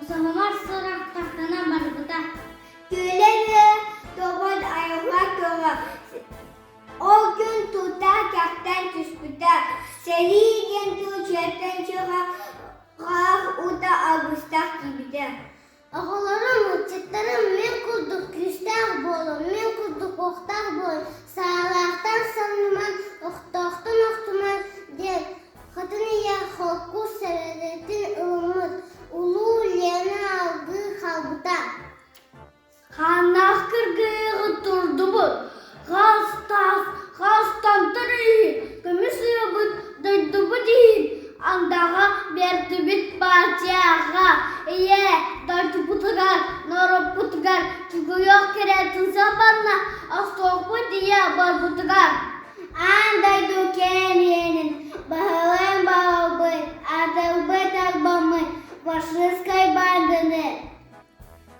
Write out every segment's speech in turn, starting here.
Соһумар сурах тарҕанан барбыта. Күлэ-үөрэ тобон айылҕа көҕө Ол күн тута кэхтэн түспүтэ, сэрии диэн тыл дьиэттэн дьиэҕэ хаах уута алгыстаах киирбитэ. Оҕолорум, ыччаттарым мин курдук күүстээх буолуҥ, мин курдук уохтаах буолуҥ, саалаахтан самнымаҥ, охтоохтон охтумаҥ диэн Хотун ийэ холку сэбэрэтин ылыммыт улуу Лена алгыы хаалбыта. Хааннаах кыргыһыыга турдубут, хас таас, хас тантыр иһин, көмүс ыабыт дойдубут иһин андаҕа биэрдибит партияҕа, ийэ дойдубутугар, норуоппутугар чугуйуох кэриэтин сабанна охсуохпут ийэ барбытыгар. Аан дойду киэн иэнин баһылаан баҕалбыт, атылбыт албаммыт фашистскай баанданы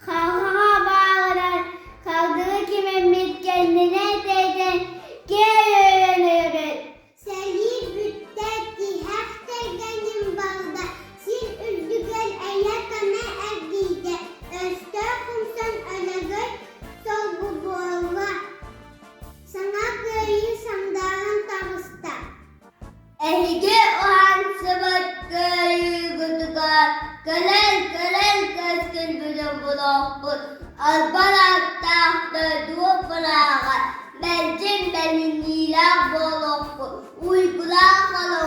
Хаһаҕа бааҕыран, салгыы кимэммит кэннинэн тэйдэн, киэр өрөн өрөр. Сэрии бүттэ, тиһэх тэргэним барда, сир үрдүгэр эйэ-тана эргийдэ, өстөөх умсан өлөгөй соргу буолла, саҥа кыайыы сандааран таҕыста. Эһиги уһансыбыт кыайыыгытыгар кэлэн-кэлэн кэскилбитин булуохпут, албан ааттаах дойду бырааҕа мэлдьи бэриниилээх буолуохпут, уйгулаах олоҕу.